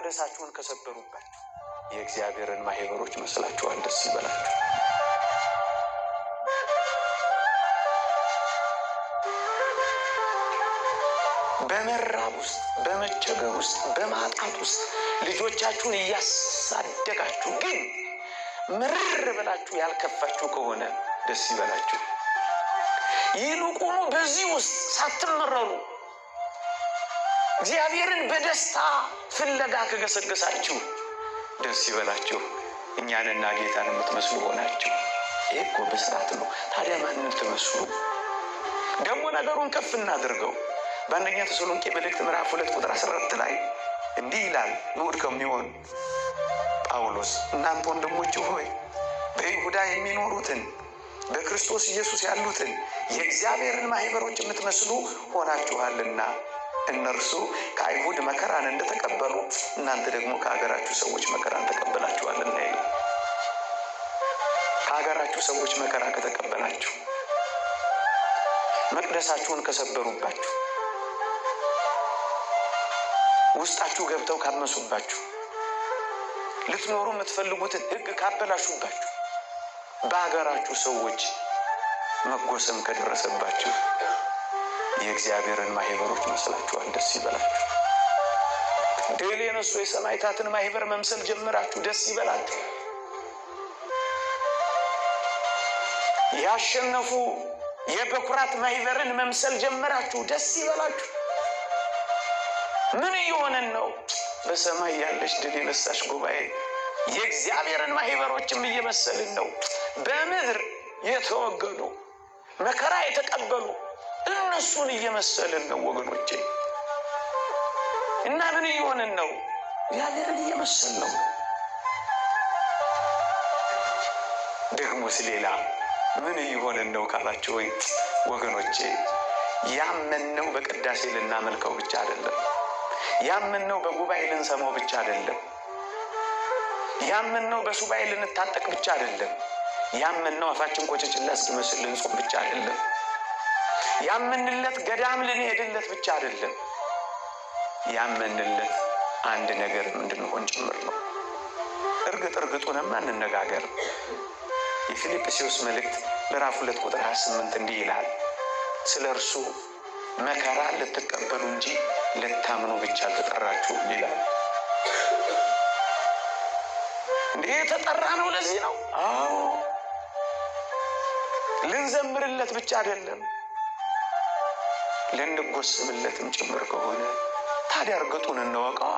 መቅደሳችሁን ከሰበሩባችሁ የእግዚአብሔርን ማህበሮች መስላችኋል። ደስ ይበላችሁ። በመራብ ውስጥ፣ በመቸገር ውስጥ፣ በማጣት ውስጥ ልጆቻችሁን እያሳደጋችሁ ግን ምርር ብላችሁ ያልከፋችሁ ከሆነ ደስ ይበላችሁ። ይልቁኑ በዚህ ውስጥ ሳትመረሩ እግዚአብሔርን በደስታ ፍለጋ ከገሰገሳችሁ ደስ ይበላችሁ። እኛንና ጌታን የምትመስሉ ሆናችሁ። ይህ እኮ ብስራት ነው። ታዲያ ማንን ትመስሉ? ደግሞ ነገሩን ከፍ እናድርገው። በአንደኛ ተሰሎንቄ መልእክት ምዕራፍ 2 ቁጥር 14 ላይ እንዲህ ይላል ንዑድ ከሚሆን ጳውሎስ፣ እናንተ ወንድሞች ሆይ በይሁዳ የሚኖሩትን በክርስቶስ ኢየሱስ ያሉትን የእግዚአብሔርን ማህበሮች የምትመስሉ ሆናችኋልና እነርሱ ከአይሁድ መከራን እንደተቀበሉ እናንተ ደግሞ ከሀገራችሁ ሰዎች መከራን ተቀበላችኋልና ይላል። ከሀገራችሁ ሰዎች መከራ ከተቀበላችሁ፣ መቅደሳችሁን ከሰበሩባችሁ፣ ውስጣችሁ ገብተው ካመሱባችሁ፣ ልትኖሩ የምትፈልጉትን ሕግ ካበላሹባችሁ፣ በሀገራችሁ ሰዎች መጎሰም ከደረሰባችሁ የእግዚአብሔርን ማህበሮች መስላችኋል። ደስ ይበላችሁ። ድል የነሱ የሰማዕታትን ማህበር መምሰል ጀምራችሁ ደስ ይበላችሁ። ያሸነፉ የበኩራት ማህበርን መምሰል ጀምራችሁ ደስ ይበላችሁ። ምን እየሆነን ነው? በሰማይ ያለች ድል የነሳች ጉባኤ የእግዚአብሔርን ማህበሮችም እየመሰልን ነው። በምድር የተወገዱ መከራ የተቀበሉ እነሱን እየመሰልን ነው ወገኖቼ። እና ምን እየሆንን ነው? እግዚአብሔርን እየመሰልን ነው። ደግሞስ ሌላ ምን እየሆንን ነው ካላችሁ ወይ ወገኖቼ፣ ያመንነው በቅዳሴ ልናመልከው ብቻ አይደለም። ያመንነው በጉባኤ ልንሰማው ብቻ አይደለም። ያመንነው በሱባኤ ልንታጠቅ ብቻ አይደለም። ያመንነው አፋችን ኮቸችላ እስኪመስል ልንጾም ብቻ አይደለም። ያመንለት ገዳም ልንሄድለት ብቻ አይደለም። ያመንለት አንድ ነገር እንድንሆን ጭምር ነው። እርግጥ እርግጡንማ እንነጋገር። የፊልጵስዩስ መልእክት ምዕራፍ 2 ቁጥር 28 እንዲህ ይላል፣ ስለ እርሱ መከራ ልትቀበሉ እንጂ ልታምኑ ብቻ አልተጠራችሁም ይላል። እንዲህ የተጠራ ነው ለዚህ ነው። አዎ ልንዘምርለት ብቻ አይደለም፣ ልንጎስምለትም ጭምር ከሆነ ታዲያ እርግጡን እንወቀዋ።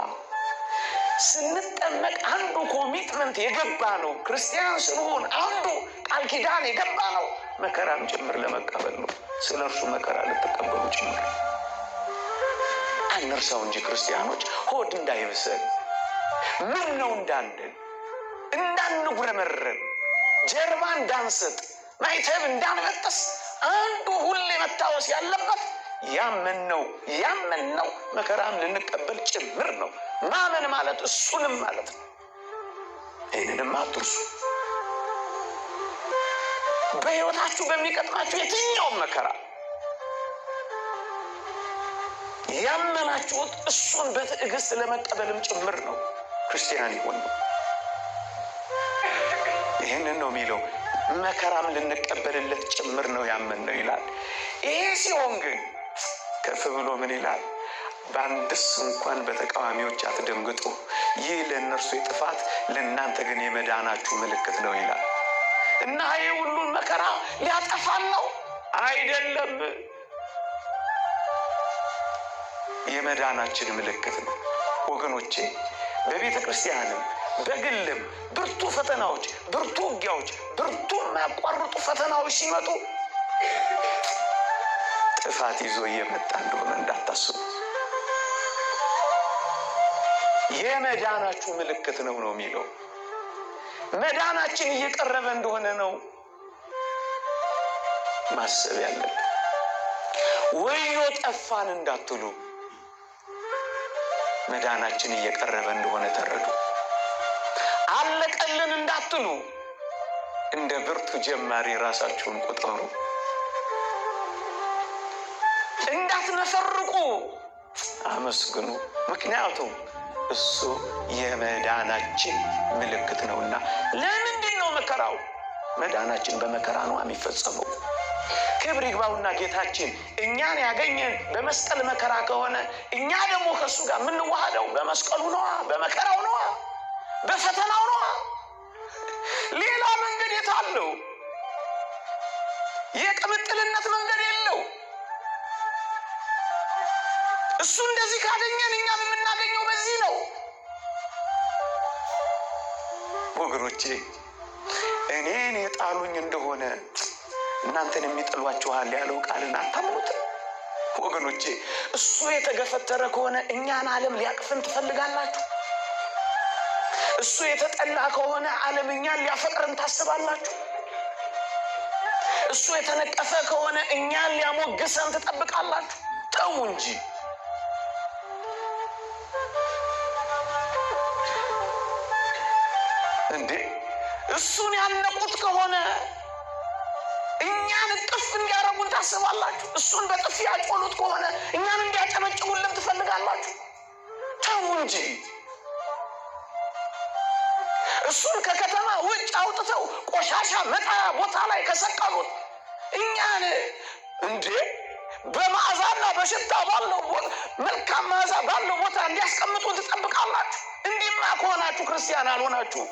ስንጠመቅ አንዱ commitment የገባ ነው። ክርስቲያን ስንሆን አንዱ ቃል ኪዳን የገባ ነው፣ መከራም ጭምር ለመቀበል ነው። ስለ እርሱ መከራ ልትቀበሉ ጭምር አንርሳው እንጂ ክርስቲያኖች ሆድ እንዳይብሰን፣ ምን ነው እንዳንል፣ እንዳንጉረመረም፣ ጀርባ እንዳንሰጥ፣ ማይተብ እንዳንበጥስ አንዱ ሁሌ መታወስ ያለበት ያመንነው ያመንነው መከራም ልንቀበል ጭምር ነው። ማመን ማለት እሱንም ማለት ነው። ይህንንም አትርሱ። በሕይወታችሁ በሚቀጥማችሁ የትኛውም መከራ ያመናችሁት እሱን በትዕግስት ለመቀበልም ጭምር ነው ክርስቲያን ይሆን ነው። ይህንን ነው የሚለው። መከራም ልንቀበልለት ጭምር ነው ያመንነው ይላል። ይሄ ሲሆን ግን ከፍ ብሎ ምን ይላል? በአንድስ እንኳን በተቃዋሚዎች አትደንግጡ፣ ይህ ለእነርሱ የጥፋት ለእናንተ ግን የመዳናችሁ ምልክት ነው ይላል። እና ይህ ሁሉን መከራ ሊያጠፋን ነው አይደለም፣ የመዳናችን ምልክት ነው። ወገኖቼ በቤተ ክርስቲያንም በግልም ብርቱ ፈተናዎች፣ ብርቱ ውጊያዎች፣ ብርቱ የማያቋርጡ ፈተናዎች ሲመጡ ጥፋት ይዞ እየመጣ እንደሆነ እንዳታስቡ። የመዳናችሁ ምልክት ነው ነው የሚለው። መዳናችን እየቀረበ እንደሆነ ነው ማሰብ ያለብን። ወዮ ጠፋን እንዳትሉ፣ መዳናችን እየቀረበ እንደሆነ ተረዱ። አለቀልን እንዳትሉ፣ እንደ ብርቱ ጀማሪ ራሳችሁን ቁጠሩ። እንዳትነፈርቁ አመስግኑ። ምክንያቱም እሱ የመዳናችን ምልክት ነውና። ለምንድን ነው መከራው? መዳናችን በመከራ ነው የሚፈጸመው። ክብር ይግባውና ጌታችን እኛን ያገኘን በመስቀል መከራ ከሆነ እኛ ደግሞ ከእሱ ጋር የምንዋሃደው በመስቀሉ ነዋ፣ በመከራው ነዋ፣ በፈተናው ነዋ። ሌላ መንገድ የት አለው? የቅምጥልነት መንገድ የለው። እሱ እንደዚህ ካገኘን እኛም የምናገኘው በዚህ ነው። ወገኖቼ እኔን የጣሉኝ እንደሆነ እናንተን የሚጥሏችኋል ያለው ቃልን አታምኑትም? ወገኖቼ እሱ የተገፈተረ ከሆነ እኛን ዓለም ሊያቅፍን ትፈልጋላችሁ? እሱ የተጠላ ከሆነ ዓለም እኛን ሊያፈቅርን ታስባላችሁ? እሱ የተነቀፈ ከሆነ እኛን ሊያሞግሰን ትጠብቃላችሁ? ተው እንጂ። እንዴ እሱን ያነቁት ከሆነ እኛን እቅፍ እንዲያረጉን ታስባላችሁ? እሱን በጥፊ ያጮሉት ከሆነ እኛን እንዲያጨበጭቡልን ትፈልጋላችሁ? ተው እንጂ። እሱን ከከተማ ውጭ አውጥተው ቆሻሻ መጣያ ቦታ ላይ ከሰቀሉት እኛን እንዴ በመዓዛና በሽታ ባለው መልካም መዓዛ ባለው ቦታ እንዲያስቀምጡን ትጠብቃላችሁ? እንዲህማ ከሆናችሁ ክርስቲያን አልሆናችሁ።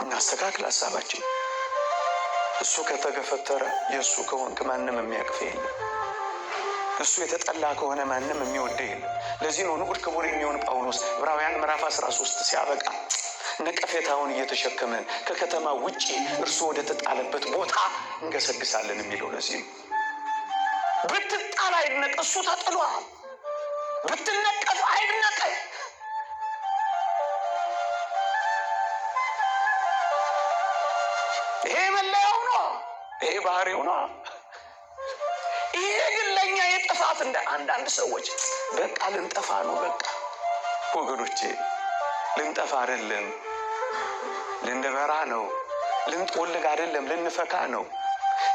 እናስተካክል ሀሳባችን። እሱ ከተገፈተረ የእሱ ከሆንክ ማንም የሚያቅፍ የለም። እሱ የተጠላ ከሆነ ማንም የሚወደ የለም። ለዚህ ነው ንዑድ ክቡር የሚሆን ጳውሎስ ዕብራውያን ምዕራፍ 13 ሲያበቃ ነቀፌታውን እየተሸከመን ከከተማ ውጪ እርሱ ወደ ተጣለበት ቦታ እንገሰግሳለን የሚለው ለዚህ ነው። ብትጣል አይድነቅ፣ እሱ ተጥሏል። ብትነቀፍ አይድነቅ። ይሄ መለያው ነው። ይሄ ባህሪው ነው። ይሄ ግን ለእኛ የጥፋት እንደ አንዳንድ ሰዎች በቃ ልንጠፋ ነው። በቃ ወገኖቼ ልንጠፋ አይደለም፣ ልንበራ ነው። ልንጦልግ አይደለም፣ ልንፈካ ነው።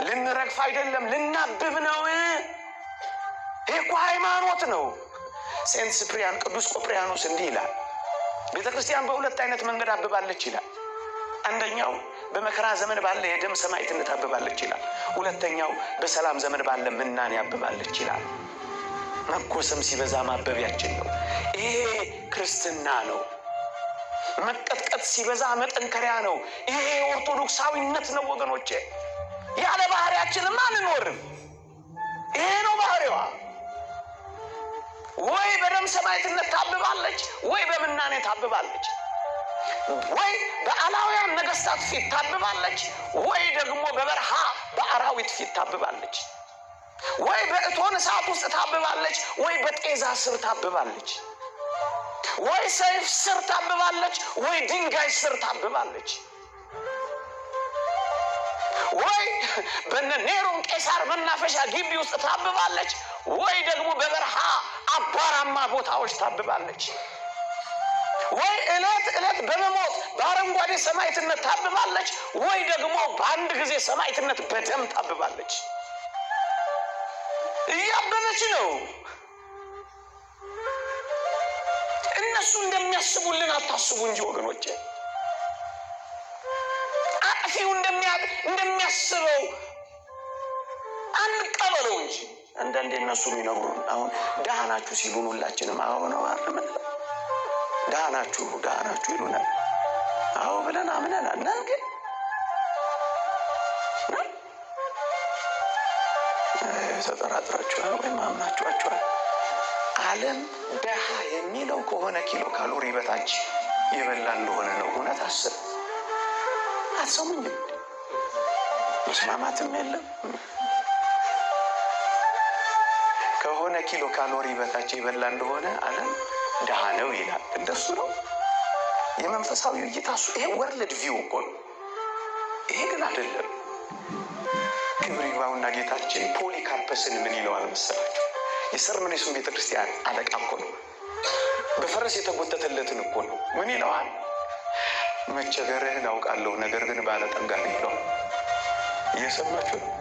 ልንረግፍ አይደለም፣ ልናብብ ነው። ይሄ እኮ ሃይማኖት ነው። Saint Cyprian ቅዱስ ቆጵሪያኖስ እንዲህ ይላል፣ ቤተ ክርስቲያን በሁለት አይነት መንገድ አብባለች ይላል። አንደኛው በመከራ ዘመን ባለ የደም ሰማዕትነት አብባለች ይላል። ሁለተኛው በሰላም ዘመን ባለ ምናኔ አብባለች ይላል። መኮሰም ሲበዛ ማበቢያችን ነው። ይሄ ክርስትና ነው። መቀጥቀጥ ሲበዛ መጠንከሪያ ነው። ይሄ ኦርቶዶክሳዊነት ነው ወገኖቼ። ያለ ባህሪያችንማ አንኖርም። ይሄ ነው ባህሪዋ። ወይ በደም ሰማዕትነት ታብባለች፣ ወይ በምናኔ ታብባለች፣ ወይ በአላውያን ነገስታት ፊት ታብባለች፣ ወይ ደግሞ በበረሃ በአራዊት ፊት ታብባለች፣ ወይ በእቶን እሳት ውስጥ ታብባለች፣ ወይ በጤዛ ስር ታብባለች፣ ወይ ሰይፍ ስር ታብባለች፣ ወይ ድንጋይ ስር ታብባለች፣ ወይ በነ ኔሮን ቄሳር መናፈሻ ግቢ ውስጥ ታብባለች፣ ወይ ደግሞ በበረሃ አቧራማ ቦታዎች ታብባለች፣ ወይ ዕለት ዕለት በመሞት በአረንጓዴ ሰማዕትነት ታብባለች፣ ወይ ደግሞ በአንድ ጊዜ ሰማዕትነት በደም ታብባለች። እያበበች ነው። እነሱ እንደሚያስቡልን አታስቡ እንጂ ወገኖቼ፣ አጥፊው እንደሚያስበው አንቀበለው እንጂ። አንዳንዴ እነሱ የሚነግሩን አሁን ደህና ናችሁ ሲሉን ሁላችንም አዎ ነው አይደል? ደህና ናችሁ ደህና ናችሁ ይሉናል። አዎ ብለን አምነናል። ነን ግን ተጠራጥራችኋል ወይም አምናችኋቸዋል። ዓለም ደሃ የሚለው ከሆነ ኪሎ ካሎሪ በታች የበላ እንደሆነ ነው። እውነት አስብ። አትሰሙኝም? መስማማትም የለም። ከሆነ ኪሎ ካሎሪ በታች የበላ እንደሆነ ዓለም ድሃ ነው ይላል። እንደሱ ነው የመንፈሳዊ እይታ። እሱ ይሄ world view እኮ ነው። ይሄ ግን አይደለም። ክብር ይግባውና ጌታችን ፖሊካርፐስን ምን ይለዋል መሰላችሁ? የሰርምኔሱን ቤተክርስቲያን አለቃ እኮ ነው። በፈረስ የተጎተተለትን እኮ ነው። ምን ይለዋል? መቸገርህን አውቃለሁ፣ ነገር ግን ባለጠጋ ነህ ይለዋል። እየሰማችሁ ነው።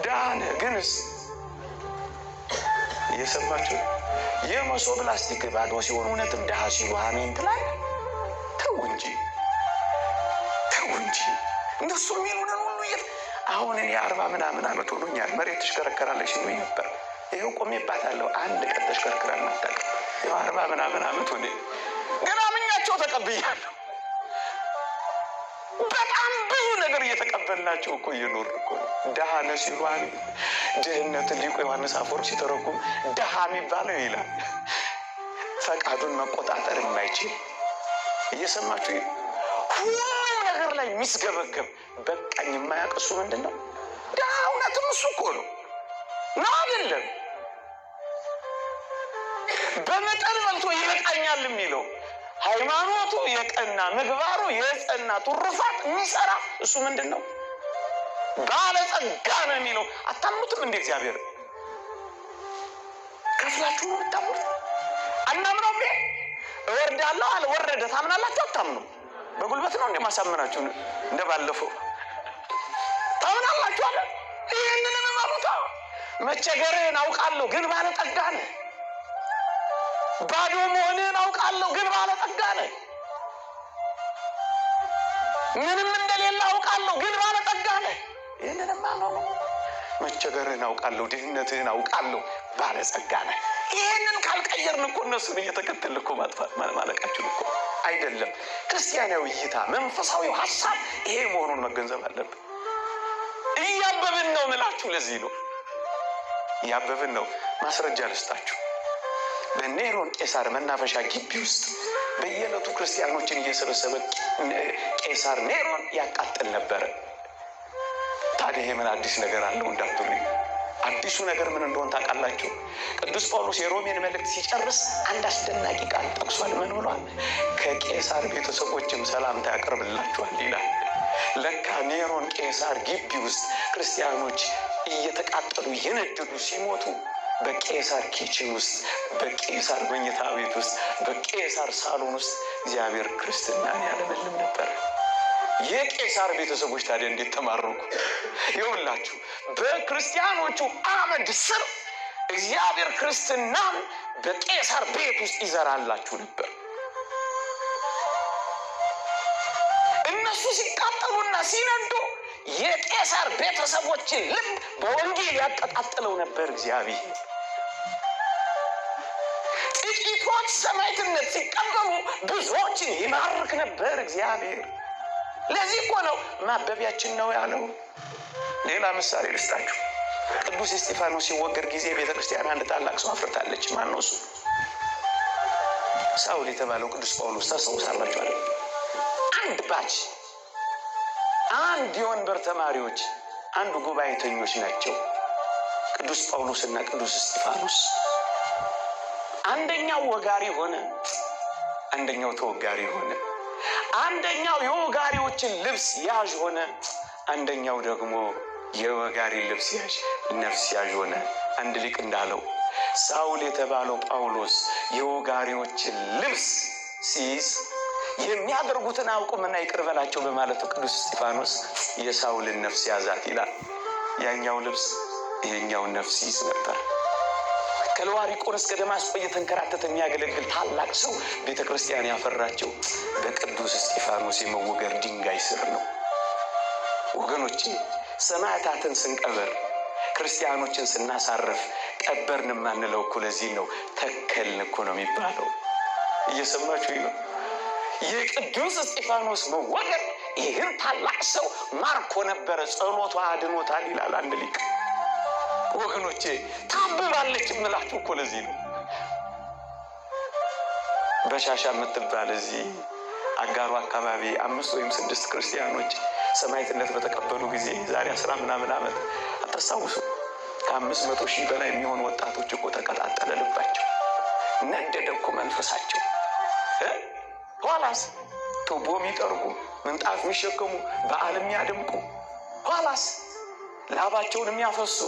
ድሃ ነህ ግንስ፣ እየሰማችሁ ነው። የመሶብ ላስቲክ ባዶ ሲሆን እውነትም ድሃ ሲሉ አሜን ትላለህ። ተው እንጂ ተው እንጂ እነሱ የሚሉንን ሁሉ አሁን እኔ 40 ምናምን ዓመት ሆኖኛል። መሬት ትሽከረከራለች ሲሉኝ ነበር። ይኸው ቆሜባታለሁ። አንድ ቀን ተሽከርክራ አታውቅም። ይኸው 40 ምናምን ዓመት ሆነ። ግን አምኛቸው ተቀብያለሁ። በጣም ብዙ ነገር እየተቀበልናቸው እኮ እየኖርን እኮ ነው። ድሃ ነህ ሲሉ አሜን። ድህነትን ሊቁ ዮሐንስ አፈወርቅ ሲተረጉም ድሃ የሚባለው ይላል ፈቃዱን መቆጣጠር የማይችል፣ እየሰማችሁ፣ ሁሉም ነገር ላይ የሚስገበገብ፣ በቃኝ የማያውቅ እሱ ምንድን ነው? ድሃ እውነትም እሱ እኮ ነው ነው አይደለም? በመጠን በልቶ ይበቃኛል የሚለው፣ ሃይማኖቱ የቀና፣ ምግባሩ የጸና፣ ትሩፋት የሚሰራ እሱ ምንድን ነው? ባለጸጋ ነው የሚለው። አታምኑትም እንደ እግዚአብሔር ከፍላችሁ ነው የምታምኑት? አናምነውም። እወርዳለሁ አለ፣ ወረደ። ታምናላችሁ? አታምኑ? በጉልበት ነው እንደ ማሳመናችሁ እንደ ባለፈው ታምናላችሁ አለ። ይህንንም እመኑታ። መቸገርህን አውቃለሁ ግን ባለጠጋ ነህ። ባዶ መሆንህን አውቃለሁ ግን ባለጠጋ ነህ። ምንም እንደሌለ አውቃለሁ ግን ባለጠጋ ነህ። ይህንንም አመኑ። መቸገርህን አውቃለሁ፣ ድህነትህን አውቃለሁ፣ ባለጸጋ ነህ። ይህንን ካልቀየርን እኮ እነሱን እየተከተልን እኮ ማጥፋት ማለቃችን እኮ አይደለም። ክርስቲያናዊ እይታ፣ መንፈሳዊ ሀሳብ ይሄ መሆኑን መገንዘብ አለብን። እያበብን ነው ምላችሁ ለዚህ ነው እያበብን ነው። ማስረጃ ልስጣችሁ። በኔሮን ቄሳር መናፈሻ ግቢ ውስጥ በየዕለቱ ክርስቲያኖችን እየሰበሰበ ቄሳር ኔሮን ያቃጥል ነበረ። ታዲያ ይሄ ምን አዲስ ነገር አለው እንዳትሉኝ፣ አዲሱ ነገር ምን እንደሆን ታውቃላችሁ? ቅዱስ ጳውሎስ የሮሜን መልእክት ሲጨርስ አንድ አስደናቂ ቃል ጠቅሷል። ምን ብሏል? ከቄሳር ቤተሰቦችም ሰላምታ ያቀርብላችኋል ይላል። ለካ ኔሮን ቄሳር ግቢ ውስጥ ክርስቲያኖች እየተቃጠሉ እየነደዱ ሲሞቱ በቄሳር kitchen ውስጥ፣ በቄሳር መኝታ ቤት ውስጥ፣ በቄሳር ሳሎን ውስጥ እግዚአብሔር ክርስትናን ያለመልም ነበር። የቄሳር ቤተሰቦች ታዲያ እንዴት ተማረኩ? ይኸውላችሁ በክርስቲያኖቹ አመድ ስር እግዚአብሔር ክርስትናን በቄሳር ቤት ውስጥ ይዘራላችሁ ነበር። እነሱ ሲቃጠሉና ሲነዱ የቄሳር ቤተሰቦችን ልብ በወንጌል ያቀጣጥለው ነበር እግዚአብሔር። ጥቂቶች ሰማዕትነት ሲቀበሉ ብዙዎችን ይማርክ ነበር እግዚአብሔር። ለዚህ እኮ ነው ማበቢያችን ነው ያለው። ሌላ ምሳሌ ልስጣችሁ። ቅዱስ እስጢፋኖስ ሲወገር ጊዜ ቤተ ክርስቲያን አንድ ታላቅ ሰው አፍርታለች። ማን ነው እሱ? ሳውል የተባለው ቅዱስ ጳውሎስ ታስታውሳላችሁ። አንድ batch፣ አንድ የወንበር ተማሪዎች፣ አንዱ ጉባኤተኞች ናቸው ቅዱስ ጳውሎስና ቅዱስ እስጢፋኖስ። አንደኛው ወጋሪ ሆነ፣ አንደኛው ተወጋሪ ሆነ። አንደኛው የወጋሪዎችን ልብስ ያዥ ሆነ፣ አንደኛው ደግሞ የወጋሪ ልብስ ያዥ ነፍስ ያዥ ሆነ። አንድ ሊቅ እንዳለው ሳውል የተባለው ጳውሎስ የወጋሪዎችን ልብስ ሲይዝ የሚያደርጉትን አያውቁምና ይቅር በላቸው በማለቱ ቅዱስ እስጢፋኖስ የሳውልን ነፍስ ያዛት ይላል። ያኛው ልብስ ይሄኛውን ነፍስ ይይዝ ነበር። ከለዋሪቆን እስከ ደማስቆ እየተንከራተተ የሚያገለግል ታላቅ ሰው ቤተ ክርስቲያን ያፈራቸው በቅዱስ እስጢፋኖስ የመወገር ድንጋይ ስር ነው። ወገኖቼ፣ ሰማዕታትን ስንቀብር፣ ክርስቲያኖችን ስናሳርፍ ቀበርን የማንለው እኮ ለዚህ ነው። ተከልን እኮ ነው የሚባለው። እየሰማችሁ ነው። የቅዱስ እስጢፋኖስ መወገር ይህን ታላቅ ሰው ማርኮ ነበረ። ጸሎቷ አድኖታል ይላል አንድ ሊቅ። ወገኖቼ፣ ታብባለች የምላችሁ እኮ ለዚህ ነው። በሻሻ የምትባል እዚህ አጋሩ አካባቢ 5 ወይም 6 ክርስቲያኖች ሰማዕትነት በተቀበሉ ጊዜ ዛሬ 10 ምናምን ዓመት አታስታውሱ? ከ500,000 በላይ የሚሆኑ ወጣቶች እኮ ተቀጣጠለ ልባቸው፣ ነደደ እኮ መንፈሳቸው። ኋላስ ቱቦ የሚጠርጉ፣ ምንጣፍ የሚሸከሙ፣ በዓል የሚያደምቁ፣ ኋላስ ላባቸውን የሚያፈሱ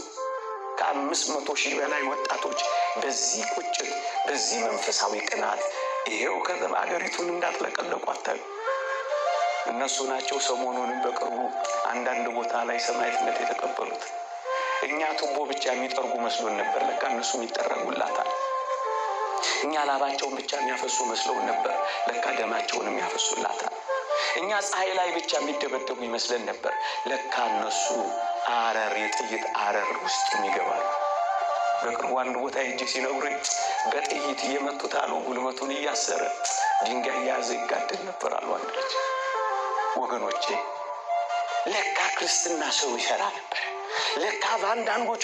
ከ500,000 በላይ ወጣቶች በዚህ ቁጭት፣ በዚህ መንፈሳዊ ቅናት ይሄው ከተማ አገሪቱን እንዳጥለቀለቁ አታዩ። እነሱ ናቸው ሰሞኑንም በቅርቡ አንዳንድ ቦታ ላይ ሰማዕትነት የተቀበሉት። እኛ ቱቦ ብቻ የሚጠርጉ መስሎን ነበር። ለካ እነሱም ይጠረጉላታል። እኛ ላባቸውን ብቻ የሚያፈሱ መስለውን ነበር፣ ለካ ደማቸውንም ያፈሱላታል። እኛ ፀሐይ ላይ ብቻ የሚደበደቡ ይመስለን ነበር፣ ለካ እነሱ አረር የጥይት አረር ውስጥ ይገባሉ። በቅርቡ አንድ ቦታ ሄጄ ሲነግሩኝ በጥይት እየመቱት አሉ። ጉልበቱን እያሰረ ድንጋይ እየያዘ ይጋደል ነበር አሉ አንድ ልጅ። ወገኖቼ ለካ ክርስትና ሰው ይሰራ ነበር። ለካ በአንዳንዶች